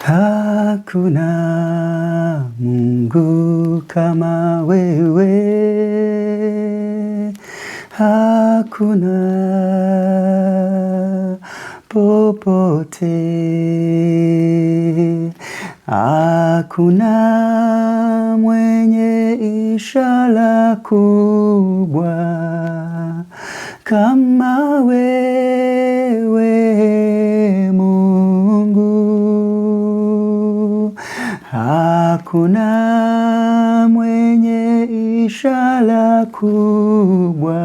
Hakuna Mungu kama wewe, hakuna popote, hakuna mwenye ishara kubwa kama wewe Mungu. Hakuna mwenye ishara kubwa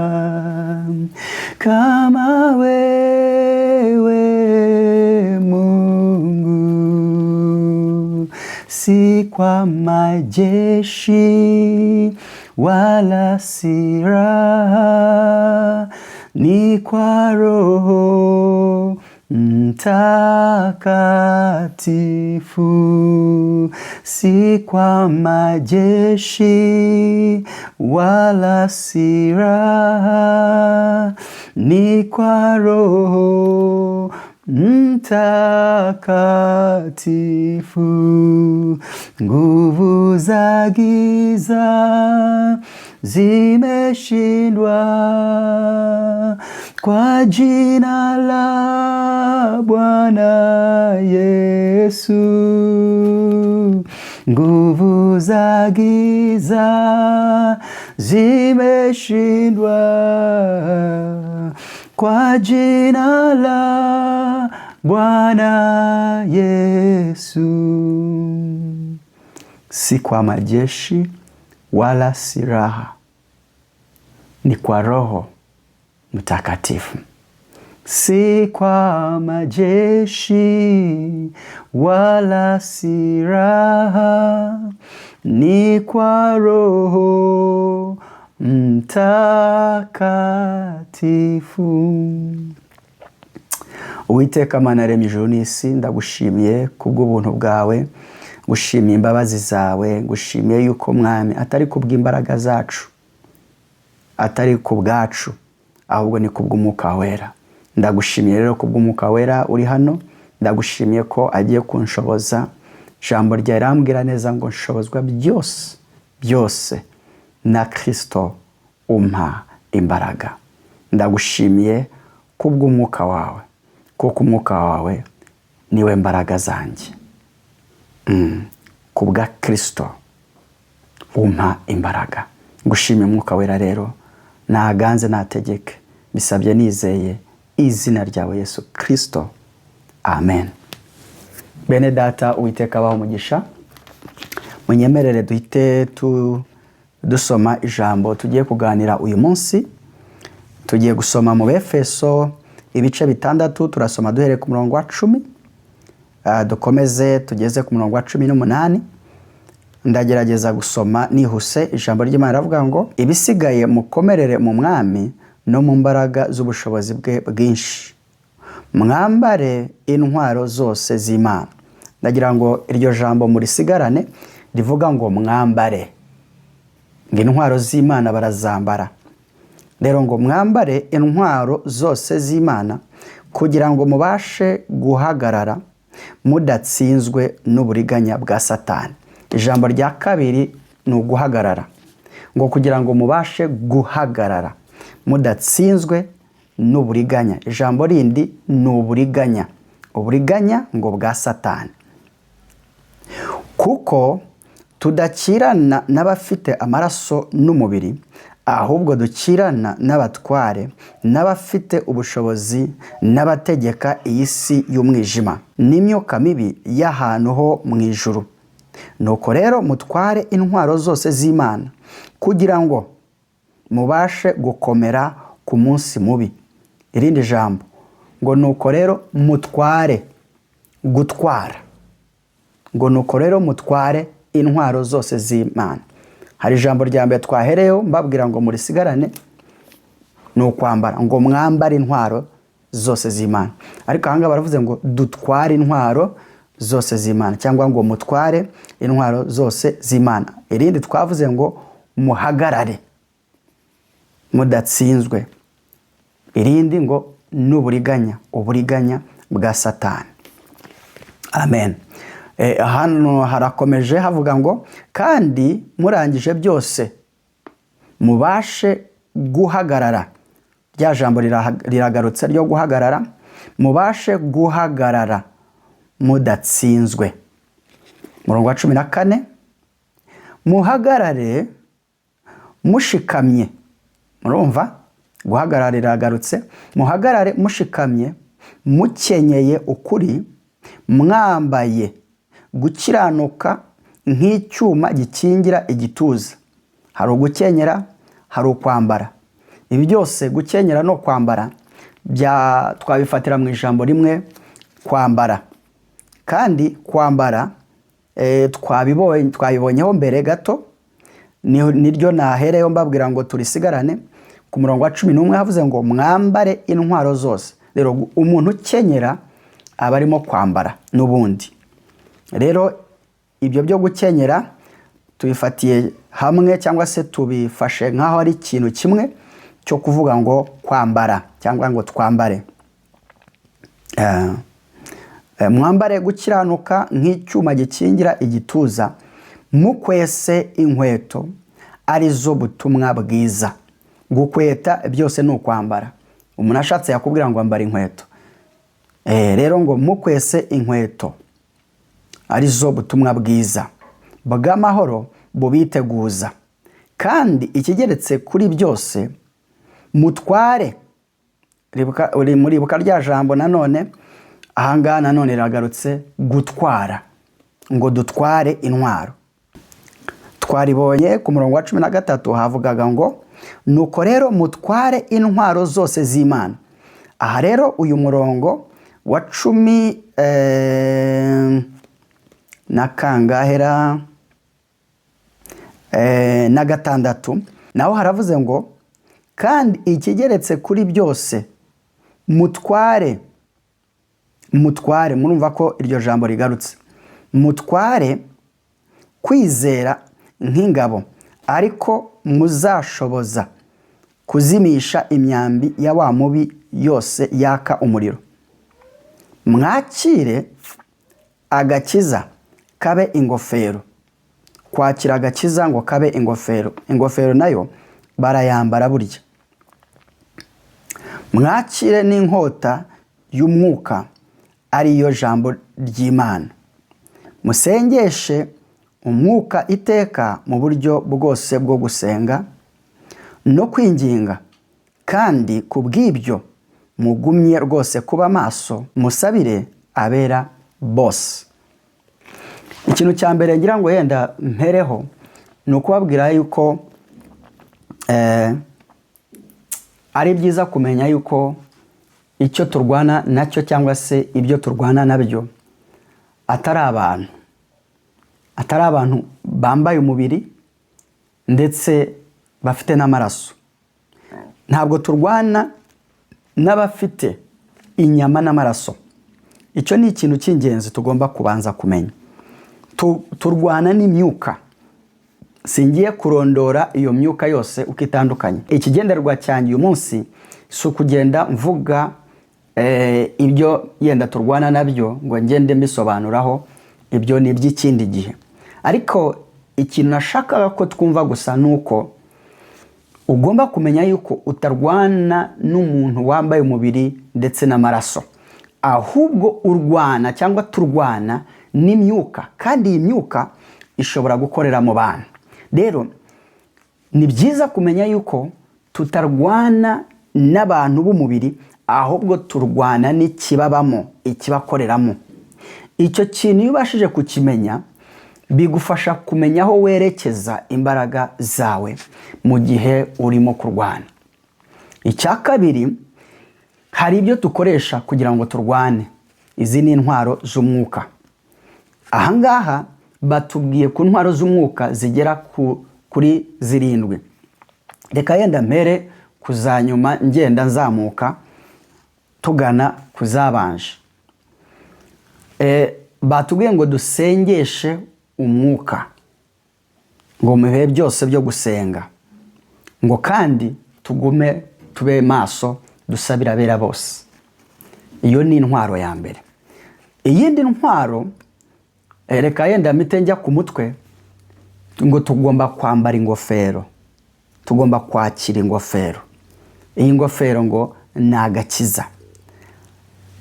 kama wewe Mungu. Si kwa majeshi wala silaha, ni kwa Roho Mtakatifu. Si kwa majeshi wala silaha, ni kwa Roho Mtakatifu. Nguvu za giza zimeshindwa kwa jina la Bwana Yesu. Nguvu za giza zimeshindwa kwa jina la Bwana Yesu. Si kwa majeshi wala silaha, ni kwa Roho Mtakatifu. Si kwa majeshi wala silaha, ni kwa Roho Mtakatifu. Uwiteka Mana yaremye ijuru n'isi, ndagushimiye kubw'ubuntu bwawe, ngushimiye imbabazi zawe, ngushimiye yuko Mwami atari kubw'imbaraga zacu, atari ku bwacu, ahubwo ni kubw'umwuka wera. Ndagushimiye rero kubw'umwuka wera uri hano, ndagushimiye ko agiye kunshoboza. Ijambo ryawe rirambwira neza ngo nshobozwa byose byose na Kristo umpa imbaraga. Ndagushimiye kubw'umwuka wawe, kuko umwuka wawe niwe mbaraga zanjye. Kubwa Kristo umpa imbaraga. Ngushimiye umwuka wera rero, naganze nategeke, bisabye nizeye izina ryawe Yesu Kristo, amen. Bene data, Uwiteka abahe umugisha. Munyemerere duhite dusoma ijambo tugiye kuganira uyu munsi. Tugiye gusoma mu Befeso ibice 6, turasoma duhereye ku murongo wa 10, dukomeze tugeze ku murongo wa 18. Ndagerageza gusoma nihuse. Ijambo ry'Imana riravuga ngo: ibisigaye mukomerere mu Mwami no mu mbaraga z'ubushobozi bwe bwinshi, mwambare intwaro zose z'Imana. Ndagira ngo iryo jambo murisigarane, rivuga ngo mwambare, ngo intwaro z'Imana barazambara. Rero ngo mwambare intwaro zose z'Imana kugira ngo mubashe guhagarara mudatsinzwe n'uburiganya bwa Satani. Ijambo rya kabiri ni uguhagarara, ngo kugira ngo mubashe guhagarara mudatsinzwe n'uburiganya. Ijambo rindi ni uburiganya, uburiganya ngo bwa Satani. Kuko tudakirana n'abafite amaraso n'umubiri, ahubwo dukirana n'abatware n'abafite ubushobozi n'abategeka iyi si y'umwijima n'imyuka mibi y'ahantu ho mu ijuru. Nuko rero mutware intwaro zose z'Imana kugira ngo mubashe gukomera ku munsi mubi. Irindi jambo ngo nuko rero mutware, gutwara, ngo nuko rero mutware intwaro zose z'Imana. Hari ijambo rya mbere twahereyeho mbabwira ngo murisigarane, ni ukwambara, ngo mwambare intwaro zose z'Imana. Ariko ahangaha baravuze ngo dutware intwaro zose z'Imana, cyangwa ngo mutware intwaro zose z'Imana. Irindi twavuze ngo muhagarare mudatsinzwe. Irindi ngo n'uburiganya, uburiganya bwa Satani. Amen. Hano harakomeje havuga ngo kandi murangije byose mubashe guhagarara. Rya jambo riragarutse ryo guhagarara. Mubashe guhagarara mudatsinzwe. Umurongo wa 14: muhagarare mushikamye. Murumva guhagarara riragarutse. Muhagarare mushikamye, mukenyeye ukuri, mwambaye gukiranuka nk'icyuma gikingira igituza. Hari ugukenyera, hari ukwambara. Ibi byose, gukenyera no kwambara, twabifatira mu ijambo rimwe, kwambara. Kandi kwambara twabibonyeho mbere gato, niryo nahereyeho mbabwira ngo turisigarane. Ku murongo wa 11 havuze ngo mwambare intwaro zose. Rero umuntu ukenyera aba arimo kwambara n'ubundi. Rero ibyo byo gukenyera tubifatiye hamwe, cyangwa se tubifashe nk'aho ari ikintu kimwe cyo kuvuga ngo kwambara cyangwa ngo twambare. Mwambare gukiranuka nk'icyuma gikingira igituza, mukwese inkweto arizo butumwa bwiza. Gukweta byose ni ukwambara. Umuntu ashatse yakubwira ngo ambara inkweto. Rero ngo mukwese inkweto arizo butumwa bwiza bw'amahoro bubiteguza. Kandi ikigeretse kuri byose, mutware. Muribuka rya jambo nanone, ahangaha nanone riragarutse, gutwara, ngo dutware intwaro. Twaribonye ku murongo wa 13, havugaga ngo nuko rero mutware intwaro zose z'Imana. Aha rero uyu murongo wa cumi na kangahera na gatandatu naho haravuze ngo kandi ikigeretse kuri byose mutware. Mutware, murumva ko iryo jambo rigarutse. Mutware kwizera nk'ingabo, ariko muzashoboza kuzimisha imyambi ya wa mubi yose yaka umuriro. Mwakire agakiza kabe ingofero. Kwakira agakiza ngo kabe ingofero. Ingofero nayo barayambara burya. Mwakire n'inkota y'umwuka, ariyo jambo ry'Imana. Musengeshe umwuka iteka mu buryo bwose bwo gusenga no kwinginga, kandi ku bw'ibyo mugumye rwose kuba maso, musabire abera bose. Ikintu cya mbere ngira ngo yenda mpereho ni ukubabwira yuko ari byiza kumenya yuko icyo turwana nacyo, cyangwa se ibyo turwana nabyo, atari abantu, atari abantu bambaye umubiri ndetse bafite n'amaraso. Ntabwo turwana n'abafite inyama n'amaraso. Icyo ni ikintu cy'ingenzi tugomba kubanza kumenya. Turwana n'imyuka. Singiye kurondora iyo myuka yose uko itandukanye. Ikigenderwa cyanjye uyu munsi si ukugenda mvuga ibyo yenda turwana nabyo ngo ngende mbisobanuraho. Ibyo ni iby'ikindi gihe. Ariko ikintu nashakaga ko twumva gusa ni uko ugomba kumenya yuko utarwana n'umuntu wambaye umubiri ndetse n'amaraso, ahubwo urwana cyangwa turwana n'imyuka, kandi iyi myuka ishobora gukorera mu bantu. Rero ni byiza kumenya yuko tutarwana n'abantu b'umubiri, ahubwo turwana n'ikibabamo, ikibakoreramo. Icyo kintu iyo ubashije kukimenya, bigufasha kumenya aho werekeza imbaraga zawe mu gihe urimo kurwana. Icya kabiri, hari ibyo dukoresha kugira ngo turwane. Izi ni intwaro z'umwuka. Ahangaha batubwiye ku ntwaro z'umwuka zigera kuri zirindwi. Reka yenda mpere ku za nyuma, ngenda nzamuka tugana ku zabanje. Batubwiye ngo dusengeshe umwuka, ngo mu bihe byose byo gusenga, ngo kandi tugume tube maso, dusabira abera bose. Iyo ni intwaro ya mbere. Iyindi ntwaro Reka yenda mpite njya ku mutwe, ngo tugomba kwambara ingofero, tugomba kwakira ingofero. Iyi ngofero ngo ni agakiza.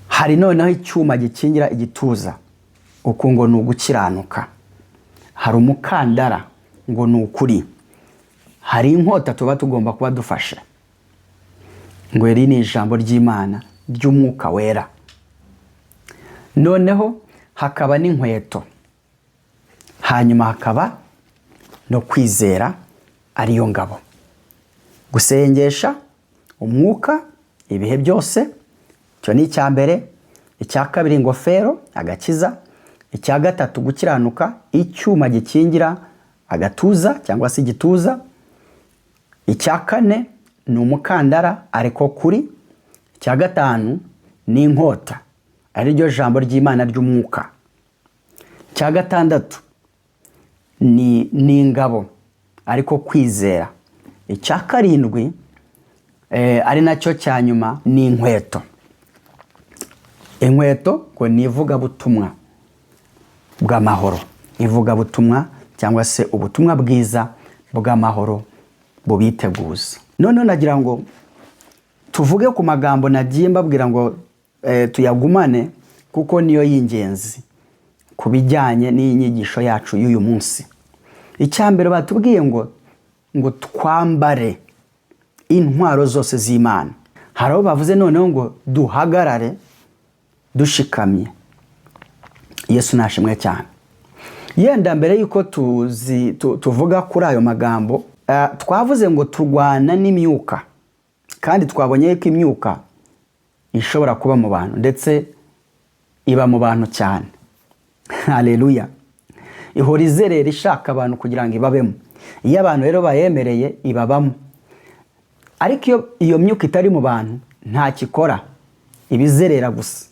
Hari noneho icyuma gikingira igituza, uku ngo ni ugukiranuka. Hari umukandara, ngo ni ukuri. Hari inkota tuba tugomba kuba dufashe, ngo iri ni ijambo ry'Imana ry'Umwuka Wera. Noneho hakaba n'inkweto, hanyuma hakaba no kwizera, ariyo ngabo. Gusengesha umwuka ibihe byose, icyo ni icya mbere. Icya kabiri, ingofero, agakiza. Icya gatatu, gukiranuka, icyuma gikingira agatuza cyangwa se igituza. Icya kane ni umukandara, ariko kuri. Icya gatanu ni inkota, ari ryo jambo ry'Imana ry'umwuka. Icya gatandatu ni ingabo, ariko kwizera. Icya karindwi, ari nacyo cya nyuma, ni inkweto. Inkweto ngo ni ivugabutumwa bw'amahoro, ivugabutumwa cyangwa se ubutumwa bwiza bw'amahoro bubiteguza. Noneho nagira ngo tuvuge ku magambo nagiye mbabwira ngo tuyagumane, kuko niyo y'ingenzi ku bijyanye n'iyi nyigisho yacu y'uyu munsi. Icya mbere, batubwiye ngo twambare intwaro zose z'Imana. Hari aho bavuze noneho ngo duhagarare dushikamye. Yesu nashimwe cyane. Yenda mbere y'uko tuvuga kuri ayo magambo, twavuze ngo turwana n'imyuka, kandi twabonye ko imyuka ishobora kuba mu bantu, ndetse iba mu bantu cyane. Haleluya! Ihora izerera ishaka abantu kugira ngo ibabemo. Iyo abantu rero bayemereye, ibabamo. Ariko iyo iyo myuka itari mu bantu, ntacyo ikora, iba izerera gusa.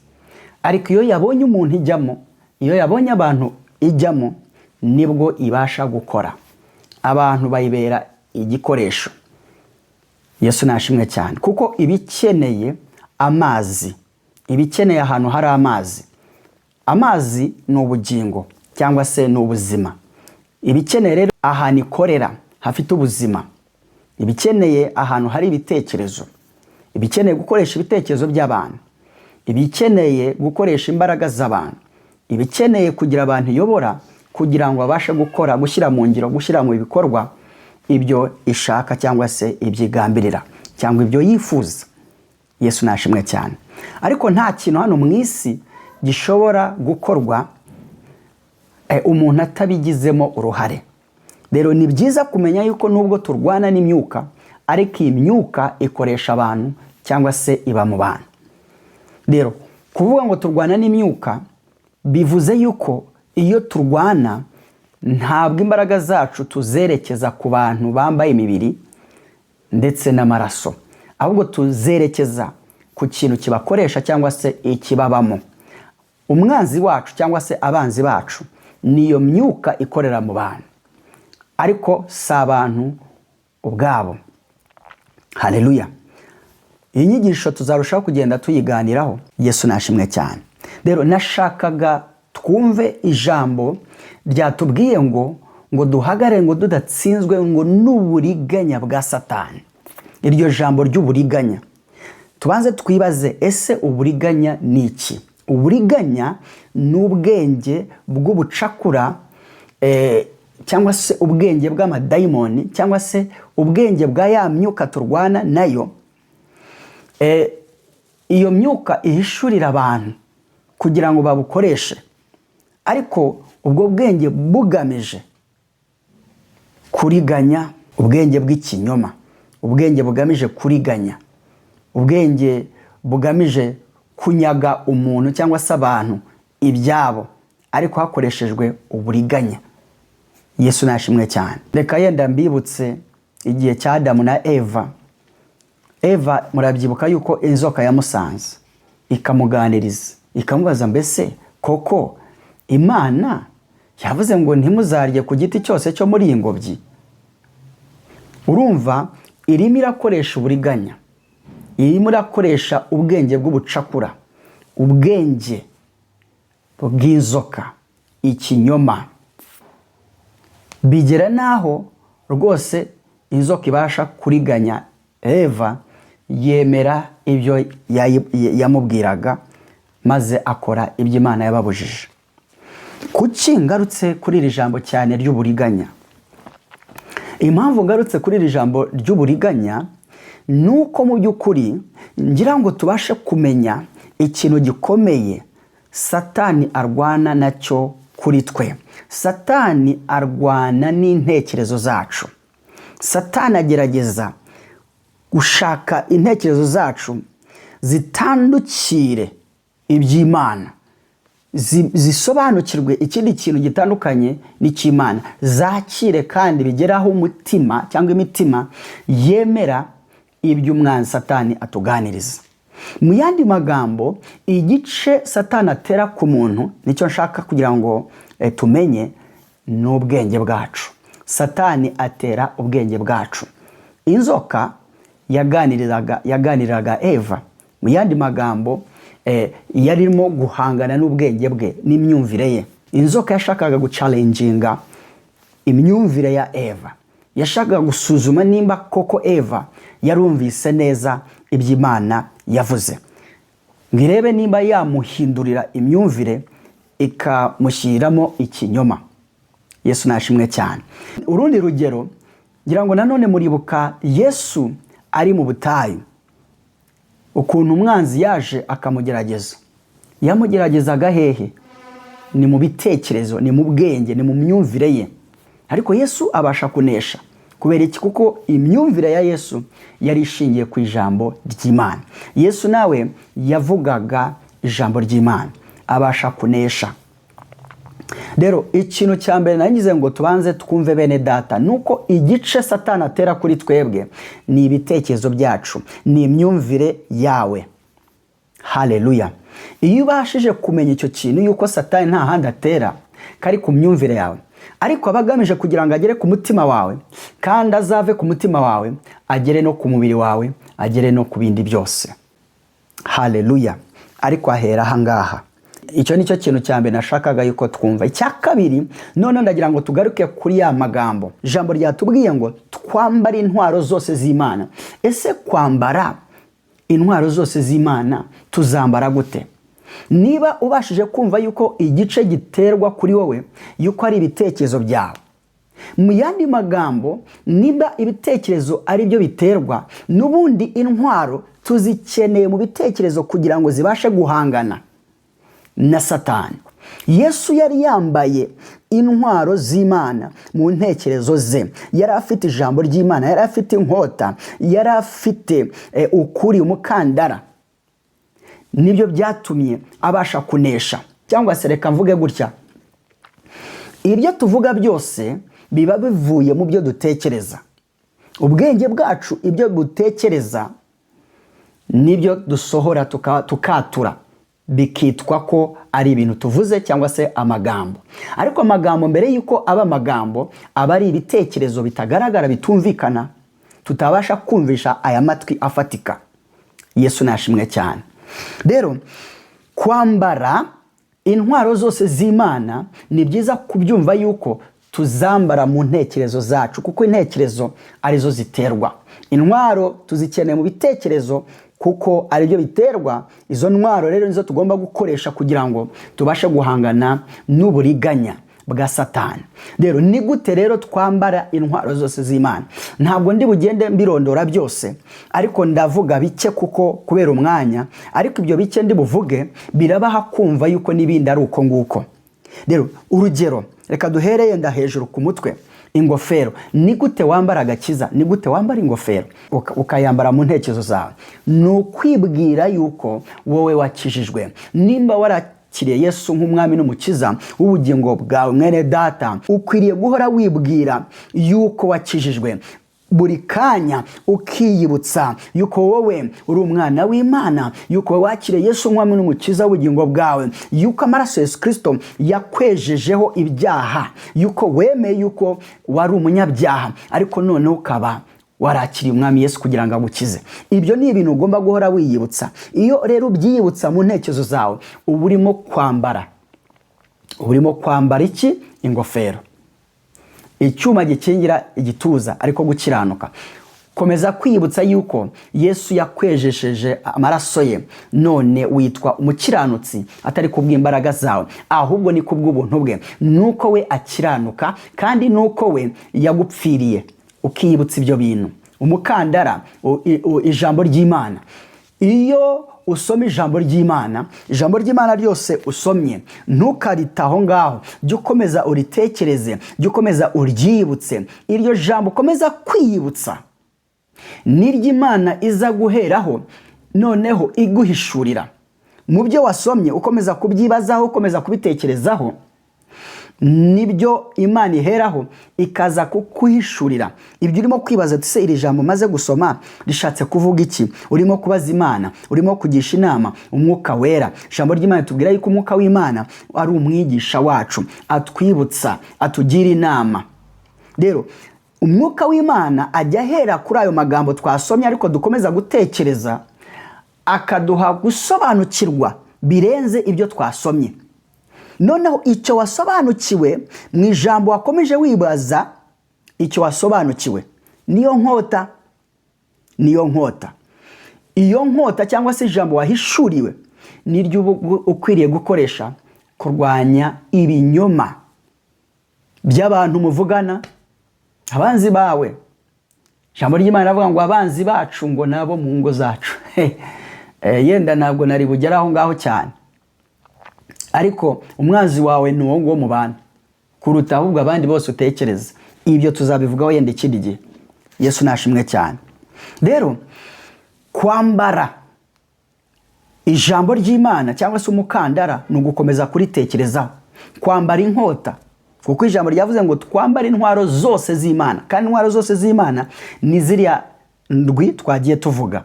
Ariko iyo yabonye umuntu ijyamo, iyo yabonye abantu ijyamo, nibwo ibasha gukora. Abantu bayibera igikoresho. Yesu nashimwe cyane, kuko iba ikeneye amazi, iba ikeneye ahantu hari amazi. Amazi ni ubugingo cyangwa se ni ubuzima. Iba ikeneye rero ahantu ikorera hafite ubuzima. Iba ikeneye ahantu hari ibitekerezo. Iba ikeneye gukoresha ibitekerezo by'abantu. Iba ikeneye gukoresha imbaraga z'abantu. Iba ikeneye kugira abantu iyobora kugira ngo babashe gukora, gushyira mu ngiro, gushyira mu bikorwa ibyo ishaka cyangwa se ibyo igambirira cyangwa ibyo yifuza. Yesu nashimwe cyane. Ariko nta kintu hano mu isi gishobora gukorwa umuntu atabigizemo uruhare. Rero ni byiza kumenya yuko nubwo turwana n'imyuka, ariko iyi myuka ikoresha abantu cyangwa se iba mu bantu. Rero kuvuga ngo turwana n'imyuka bivuze yuko iyo turwana, ntabwo imbaraga zacu tuzerekeza ku bantu bambaye imibiri ndetse n'amaraso, ahubwo tuzerekeza ku kintu kibakoresha cyangwa se ikibabamo. Umwanzi wacu cyangwa se abanzi bacu niyo myuka ikorera mu bantu, ariko si abantu ubwabo. Haleluya! Iyi nyigisho tuzarushaho kugenda tuyiganiraho. Yesu nashimwe cyane. Rero nashakaga twumve ijambo ryatubwiye ngo duhagare ngo tudatsinzwe ngo n'uburiganya bwa Satani. Iryo jambo ry'uburiganya, tubanze twibaze: ese uburiganya ni iki? Uburiganya ni ubwenge bw'ubucakura, cyangwa se ubwenge bw'amadayimoni, cyangwa se ubwenge bwa ya myuka turwana nayo. Iyo myuka ihishurira abantu kugira ngo babukoreshe, ariko ubwo bwenge bugamije kuriganya, ubwenge bw'ikinyoma, ubwenge bugamije kuriganya, ubwenge bugamije kunyaga umuntu cyangwa se abantu ibyabo, ariko hakoreshejwe uburiganya. Yesu nashimwe cyane. Reka yenda mbibutse igihe cya Adamu na Eva. Eva, murabyibuka yuko inzoka yamusanze ikamuganiriza, ikamubaza: "Mbese koko Imana yavuze ngo ntimuzarye ku giti cyose cyo muri iyi ngobyi?" Urumva irimo irakoresha uburiganya, irimo irakoresha ubwenge bw'ubucakura, ubwenge bw'inzoka. ikinyoma, bigera n'aho rwose inzoka ibasha kuriganya Eva, yemera ibyo yamubwiraga, maze akora ibyo Imana yababujije. Kuki ngarutse kuri iri jambo cyane ry'uburiganya? Impamvu ngarutse kuri iri jambo ry'uburiganya ni uko mu by'ukuri ngira ngo tubashe kumenya ikintu gikomeye Satani arwana nacyo kuri twe. Satani arwana n'intekerezo zacu. Satani agerageza gushaka intekerezo zacu zitandukire iby'Imana, zisobanukirwe ikindi kintu gitandukanye n'icy'Imana, zakire kandi bigeraho umutima cyangwa imitima yemera iby'umwanzi Satani atuganiriza. Mu yandi magambo, igice Satani atera ku muntu, nicyo nshaka kugira ngo tumenye, ni ubwenge bwacu. Satani atera ubwenge bwacu. Inzoka yaganiriraga Eva. Mu yandi magambo, yarimo guhangana n'ubwenge bwe n'imyumvire ye. Inzoka yashakaga guchallenginga imyumvire ya Eva, yashakaga gusuzuma nimba koko Eva yarumvise neza iby'Imana yavuze, ngo irebe nimba yamuhindurira imyumvire ikamushyiriramo ikinyoma. Yesu nashimwe cyane. Urundi rugero, ngira ngo nanone muribuka Yesu ari mu butayu, ukuntu umwanzi yaje akamugerageza. Yamugeragezaga hehe? Ni mu bitekerezo, ni mu bwenge, ni mu myumvire ye. Ariko Yesu abasha kunesha. Kubera iki? Kuko imyumvire ya Yesu yari ishingiye ku ijambo ry'Imana. Yesu nawe yavugaga ijambo ry'Imana, abasha kunesha. Rero ikintu cya mbere nagize ngo tubanze twumve, bene data, ni uko igice Satani atera kuri twebwe ni ibitekerezo byacu, ni imyumvire yawe. Haleluya! Iyo ubashije kumenya icyo kintu, yuko Satani nta handi atera kari ku myumvire yawe, ariko aba agamije kugira ngo agere ku mutima wawe, kandi azave ku mutima wawe agere no ku mubiri wawe, agere no ku bindi byose. Haleluya! Ariko ahera aha ngaha. Icyo ni cyo kintu cya mbere nashakaga yuko twumva. Icya kabiri none, ndagira ngo tugaruke kuri ya magambo. Ijambo ryatubwiye ngo twambare intwaro zose z'Imana. Ese kwambara intwaro zose z'Imana tuzambara gute, niba ubashije kumva yuko igice giterwa kuri wowe yuko ari ibitekerezo byawe? Mu yandi magambo, niba ibitekerezo ari byo biterwa, n'ubundi intwaro tuzikeneye mu bitekerezo kugira ngo zibashe guhangana na Satani. Yesu yari yambaye intwaro z'Imana mu ntekerezo ze. Yari afite ijambo ry'Imana, yari afite inkota, yari afite ukuri, umukandara. Nibyo byatumye abasha kunesha. Cyangwa se reka mvuge gutya: ibyo tuvuga byose biba bivuye mu byo dutekereza. Ubwenge bwacu, ibyo dutekereza nibyo dusohora, tukatura, bikitwa ko ari ibintu tuvuze cyangwa se amagambo. Ariko amagambo, mbere y'uko aba amagambo, aba ari ibitekerezo bitagaragara, bitumvikana, tutabasha kumvisha aya matwi afatika. Yesu nashimwe cyane. Rero kwambara intwaro zose z'Imana, ni byiza kubyumva yuko tuzambara mu ntekerezo zacu, kuko intekerezo arizo ziterwa. Intwaro tuzikeneye mu bitekerezo kuko aribyo biterwa. Izo ntwaro rero nizo tugomba gukoresha kugira ngo tubashe guhangana n'uburiganya bwa Satani. Rero ni gute rero twambara intwaro zose z'Imana? Ntabwo ndi bugende mbirondora byose, ariko ndavuga bike kuko kubera umwanya. Ariko ibyo bike ndi buvuge birabaha kumva yuko n'ibindi ari uko nguko. Rero urugero, reka duhere yenda hejuru ku mutwe, ingofero. Ni gute wambara agakiza? Ni gute wambara ingofero ukayambara mu ntekerezo zawe? Ni ukwibwira yuko wowe wakijijwe. Nimba warakiriye Yesu nk'umwami n'umukiza w'ubugingo bwawe, mwene data, ukwiriye guhora wibwira yuko wakijijwe buri kanya, ukiyibutsa yuko wowe uri umwana w'Imana, yuko wakiriye Yesu nk'umwami n'umukiza w'ubugingo bwawe, yuko amaraso Yesu Kirisito yakwejejeho ibyaha, yuko wemeye yuko wari umunyabyaha, ariko noneho ukaba warakiriye umwami Yesu kugira ngo agukize. Ibyo ni ibintu ugomba guhora wiyibutsa. Iyo rero ubyiyibutsa mu ntekerezo zawe, uba urimo kwambara Urimo kwambara iki? Ingofero. Icyuma gikingira igituza, ariko gukiranuka. Komeza kwibutsa yuko Yesu yakwejesheje amaraso ye, none witwa umukiranutsi, atari kubw'imbaraga zawe, ahubwo ni kubw'ubuntu bwe, nuko we akiranuka kandi nuko we yagupfiriye. Ukiyibutsa ibyo bintu. Umukandara, ijambo ry'Imana. Iyo usoma ijambo ry'Imana, ijambo ry'Imana ryose usomye, ntukarite aho ngaho. Jya ukomeza uritekereze, jya ukomeza uryibutse. Iryo jambo ukomeza kwiyibutsa niryo Imana iza guheraho noneho iguhishurira mu byo wasomye. Ukomeza kubyibazaho, ukomeza kubitekerezaho, nibyo Imana iheraho ikaza kukuhishurira ibyo urimo kwibaza, ati: "Se iri jambo maze gusoma rishatse kuvuga iki?" Urimo kubaza Imana, urimo kugisha inama Umwuka Wera. Ijambo ry'Imana tubwira yuko Umwuka w'Imana ari umwigisha wacu, atwibutsa, atugira inama. Rero Umwuka w'Imana ajya ahera kuri ayo magambo twasomye ariko dukomeza gutekereza, akaduha gusobanukirwa birenze ibyo twasomye. Noneho icyo wasobanukiwe mu ijambo wakomeje wibaza, icyo wasobanukiwe niyo nkota, niyo nkota. Iyo nkota cyangwa se ijambo wahishuriwe niryo uba ukwiriye gukoresha kurwanya ibinyoma by'abantu muvugana, abanzi bawe. Ijambo ry'Imana rivuga ngo abanzi bacu ngo nabo mu ngo zacu. Yenda ntabwo nari bugere aho ngaho cyane, ariko umwanzi wawe ni uwo nguwo mubana kuruta ahubwo abandi bose utekereza. Ibyo tuzabivugaho yenda ikindi gihe. Yesu nashimwe cyane. Rero kwambara ijambo ry'Imana cyangwa se umukandara ni ugukomeza kuritekerezaho. Kwambara inkota, kuko ijambo ryavuze ngo twambare intwaro zose z'Imana, kandi intwaro zose z'Imana ni ziriya ndwi twagiye tuvuga,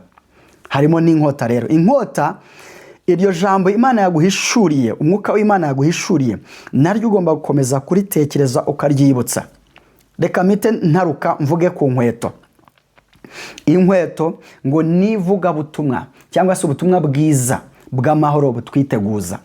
harimo n'inkota. Rero inkota, iryo jambo Imana yaguhishuriye, Umwuka w'Imana yaguhishuriye, naryo ugomba gukomeza kuritekereza, ukaryibutsa. Reka mpite ntaruka mvuge ku nkweto. Inkweto ngo n'ivugabutumwa cyangwa se ubutumwa bwiza bw'amahoro butwiteguza.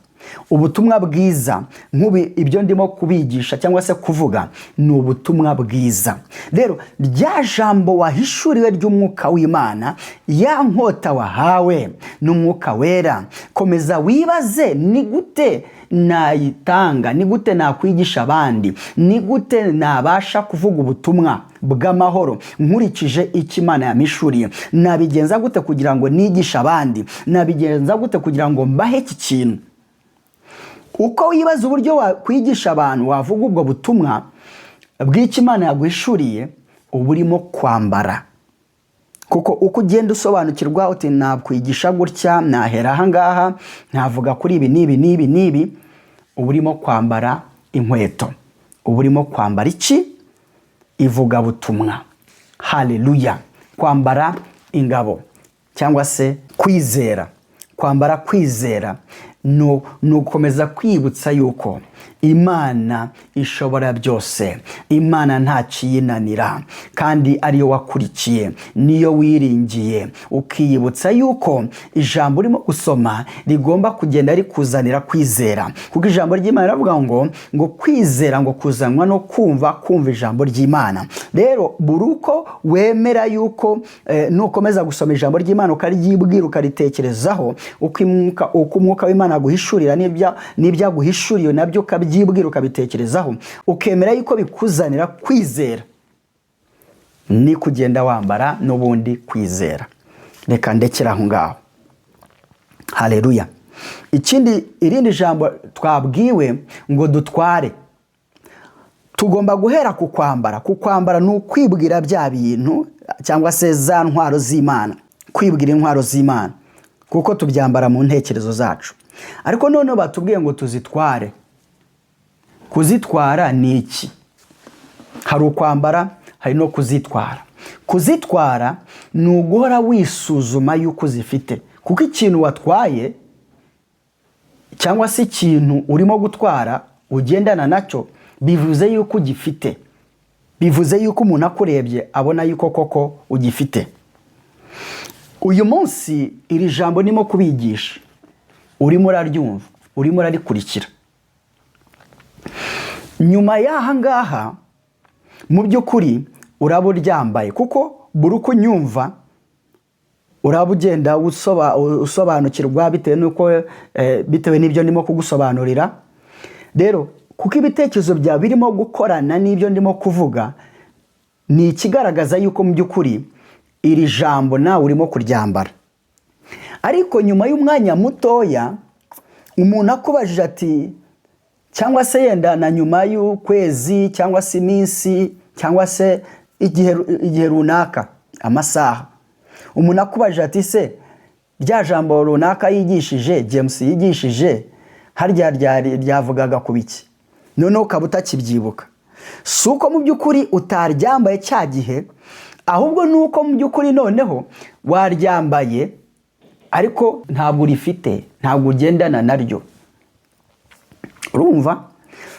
Ubutumwa bwiza nk'ubu, ibyo ndimo kubigisha cyangwa se kuvuga ni ubutumwa bwiza. Rero rya jambo wahishuriwe ry'Umwuka w'Imana, ya nkota wahawe n'Umwuka Wera, komeza wibaze: ni gute nayitanga? Ni gute nakwigisha abandi? Ni gute nabasha kuvuga ubutumwa bw'amahoro nkurikije icyo Imana yampishuriye? Nabigenza gute kugira ngo nigishe abandi? Nabigenza gute kugira ngo mbahe iki kintu? Uko wibaza uburyo wakwigisha abantu, wavuga ubwo butumwa bw'icyo Imana yaguhishuriye, uba urimo kwambara. Kuko uko ugenda usobanukirwa uti: "Nakwigisha gutya, nahera aha ngaha, navuga kuri ibi n'ibi n'ibi n'ibi," uba urimo kwambara inkweto. Uba urimo kwambara iki? Ivugabutumwa. Haleluya! Kwambara ingabo cyangwa se kwizera. Kwambara kwizera ni ugukomeza kwibutsa yuko Imana ishobora byose, Imana ntakiyinanira, kandi ariyo wakurikiye, niyo wiringiye. Ukiyibutsa yuko ijambo urimo gusoma rigomba kugenda rikuzanira kwizera, kuko ijambo ry'Imana riravuga ngo kwizera ngo kuzanwa no kumva, kumva ijambo ry'Imana. Rero buri uko wemera yuko nukomeza gusoma ijambo ry'Imana, ukaryibwira, ukaritekerezaho, uko Umwuka w'Imana aguhishurira n'ibyo aguhishuriye nabyo ukabyibwira, ukabitekerezaho, ukemera yuko bikuzanira kwizera, ni kugenda wambara n'ubundi kwizera. Reka ndekere aho ngaho. Haleluya! Ikindi, irindi jambo twabwiwe ngo dutware, tugomba guhera ku kwambara. Ku kwambara ni ukwibwira bya bintu cyangwa se za ntwaro z'Imana, kwibwira intwaro z'Imana, kuko tubyambara mu ntekerezo zacu. Ariko noneho batubwiye ngo tuzitware. Kuzitwara ni iki? Hari ukwambara, hari no kuzitwara. Kuzitwara ni uguhora wisuzuma yuko uzifite, kuko ikintu watwaye cyangwa se ikintu urimo gutwara, ugendana nacyo, bivuze yuko ugifite, bivuze yuko umuntu akurebye abona yuko koko ugifite. Uyu munsi iri jambo ndimo kubigisha, urimo uraryumva, urimo urarikurikira. Nyuma y'aha ngaha, mu by'ukuri uraba uryambaye, kuko buri uko unyumva uraba ugenda usobanukirwa bitewe n'uko bitewe n'ibyo ndimo kugusobanurira. Rero kuko ibitekerezo byawe birimo gukorana n'ibyo ndimo kuvuga, ni ikigaragaza yuko mu by'ukuri iri jambo nawe urimo kuryambara. Ariko nyuma y'umwanya mutoya, umuntu akubajije ati, cyangwa se yenda na nyuma y'ukwezi, cyangwa se iminsi, cyangwa se igihe runaka, amasaha, umuntu akubajije ati: "Se rya jambo runaka yigishije, James yigishije harya, ryavugaga ku biki?" Noneho ukaba utakibyibuka. Si uko mu by'ukuri utaryambaye cya gihe, ahubwo ni uko mu by'ukuri noneho waryambaye ariko ntabwo urifite, ntabwo ugendana naryo. Urumva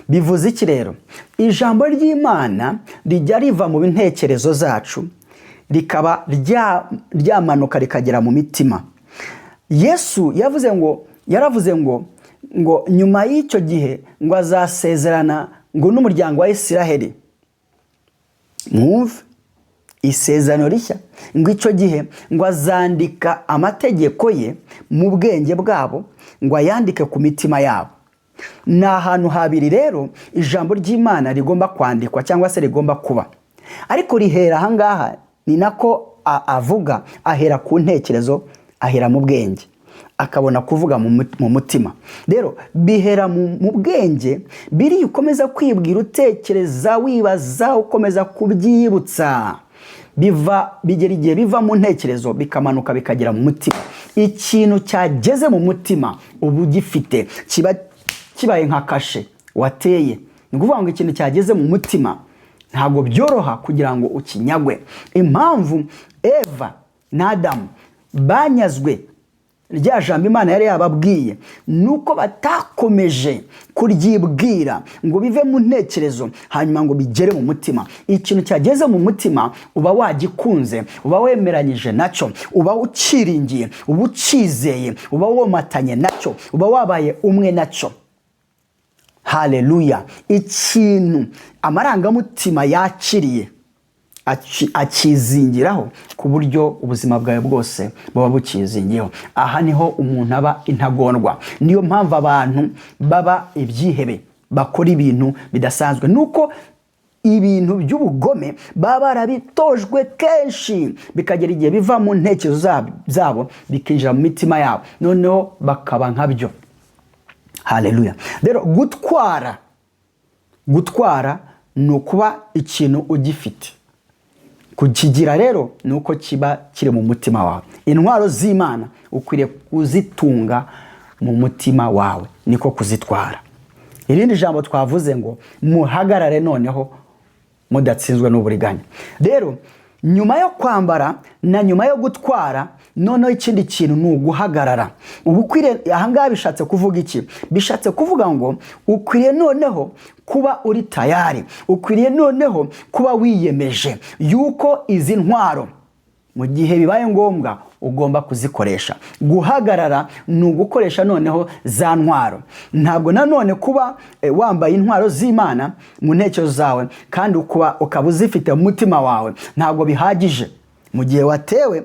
bivuze iki rero? Ijambo ry'Imana rijya riva mu ntekerezo zacu, rikaba ryamanuka rikagera mu mitima. Yesu yavuze ngo, yaravuze ngo nyuma y'icyo gihe ngo azasezerana ngo n'umuryango wa Isiraheli. Mwumve isezerano rishya, ngo icyo gihe ngo azandika amategeko ye mu bwenge bwabo, ngo ayandike ku mitima yabo. Ni ahantu habiri rero ijambo ry'Imana rigomba kwandikwa cyangwa se rigomba kuba, ariko rihera ahangaha. Ni nako avuga, ahera ku ntekerezo, ahera mu bwenge, akabona kuvuga mu mutima. Rero bihera mu bwenge. Biriya ukomeza kwibwira, utekereza, wibaza, ukomeza kubyibutsa, biva bigera igihe biva mu ntekerezo bikamanuka bikagera mu mutima. Ikintu cyageze mu mutima uba ugifite, kiba kibaye nka kashe wateye. Ni ukuvuga ngo ikintu cyageze mu mutima ntabwo byoroha kugira ngo ukinyagwe. Impamvu Eva na Adamu banyazwe rya jambo Imana yari yababwiye, ni uko batakomeje kuryibwira ngo bive mu ntekerezo hanyuma ngo bigere mu mutima. Ikintu cyageze mu mutima uba wagikunze, uba wemeranyije nacyo, uba ukiringiye, uba ukizeye, uba womatanye nacyo, uba wabaye umwe nacyo. Haleluya! Ikintu amarangamutima yakiriye akizingiraho ku buryo ubuzima bwawe bwose buba bukizingiyeho. Aha niho umuntu aba intagondwa. Niyo mpamvu abantu baba ibyihebe, bakora ibintu bidasanzwe, nuko ibintu by'ubugome baba barabitojwe kenshi, bikagera igihe biva mu ntekerezo zabo bikinjira mu mitima yabo, noneho bakaba nkabyo. Haleluya! Rero gutwara ni ukuba ikintu ugifite. Kukigira rero ni uko kiba kiri mu mutima wawe. Intwaro z'Imana ukwiriye kuzitunga mu mutima wawe, niko kuzitwara. Irindi jambo twavuze ngo muhagarare noneho mudatsinzwe n'uburiganya. Rero nyuma yo kwambara na nyuma yo gutwara, noneho ikindi kintu ni uguhagarara. Uba ukwiriye, ahangaha bishatse kuvuga iki? Bishatse kuvuga ngo ukwiriye noneho kuba uri tayari, ukwiriye noneho kuba wiyemeje yuko izi ntwaro mu gihe bibaye ngombwa ugomba kuzikoresha. Guhagarara ni ugukoresha noneho za ntwaro. Ntabwo nanone kuba wambaye intwaro z'Imana mu ntekerezo zawe kandi ukaba uzifite mu mutima wawe, ntabwo bihagije mu gihe watewe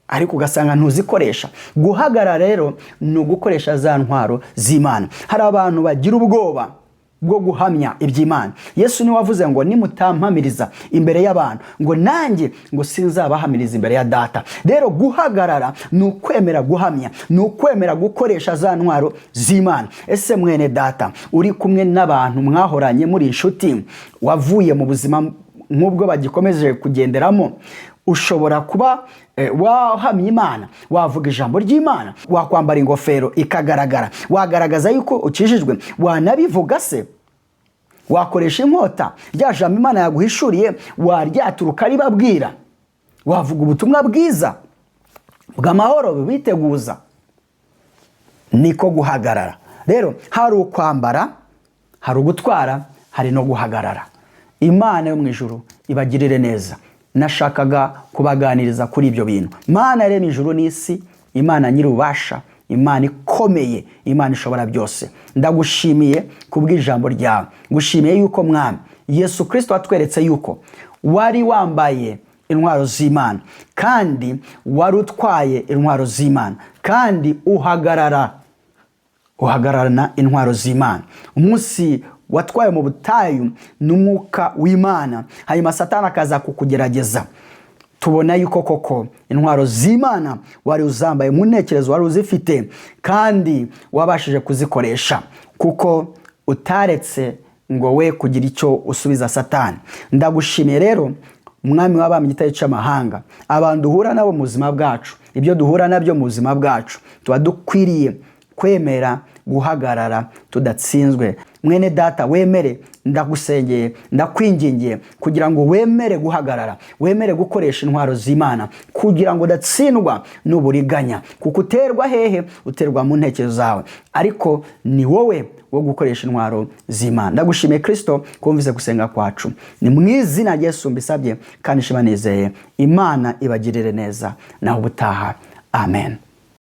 ariko ugasanga ntuzikoresha. Guhagarara rero ni ugukoresha za ntwaro z'Imana. Hari abantu bagira ubwoba bwo guhamya iby'Imana. Yesu niwe wavuze ngo: "Nimutampamiriza imbere y'abantu," ngo, "nanjye ngo sinzabahamiriza imbere ya Data." Rero guhagarara ni ukwemera guhamya, ni ukwemera gukoresha za ntwaro z'Imana. Ese mwene Data uri kumwe n'abantu mwahoranye muri inshuti, wavuye mu buzima nk'ubwo bagikomeje kugenderamo, ushobora kuba wahamya Imana, wavuga ijambo ry'Imana, wakwambara ingofero ikagaragara, wagaragaza yuko ukijijwe, wanabivuga se, wakoresha inkota, rya jambo Imana yaguhishuriye waryaturuka ribabwira, wavuga ubutumwa bwiza bw'amahoro biteguza? Niko guhagarara. Rero hari ukwambara, hari ugutwara, hari no guhagarara. Imana yo mu ijuru ibagirire neza. Nashakaga kubaganiriza kuri ibyo bintu. Mana yaremye ijuru n'isi, Imana nyir'ububasha, Imana ikomeye, ikomeye, Imana ishobora byose. Ndagushimiye kubw'ijambo ryawe, ngushimiye yuko, Mwami Yesu Kirisito, watweretse yuko wari wambaye intwaro z'Imana, kandi wari utwaye intwaro z'Imana, kandi uhagararana intwaro z'Imana. Umunsi watwaye mu butayu n'Umwuka w'Imana, hanyuma Satani akaza kukugerageza, tubona yuko koko intwaro z'Imana wari uzambaye mu ntekerezo, wari uzifite kandi wabashije kuzikoresha, kuko utaretse ngo we kugira icyo usubiza Satani. Ndagushimiye rero, Umwami w'abami, Igitare cy'amahanga. Abantu duhura nabo mu buzima bwacu, ibyo duhura nabyo mu buzima bwacu, tuba dukwiriye kwemera guhagarara tudatsinzwe. Mwene data, wemere, ndagusengeye, ndakwingingiye kugira ngo wemere guhagarara, wemere gukoresha intwaro z'Imana kugira ngo udatsindwa n'uburiganya. Kuko uterwa hehe? Uterwa mu ntekerezo zawe, ariko ni wowe wo gukoresha intwaro z'Imana. Ndagushimiye Kirisito kumvise gusenga kwacu. Ni mu izina rya Yesu mbisabye kandi nshima nizeye. Imana ibagirire neza, naho ubutaha. Amen.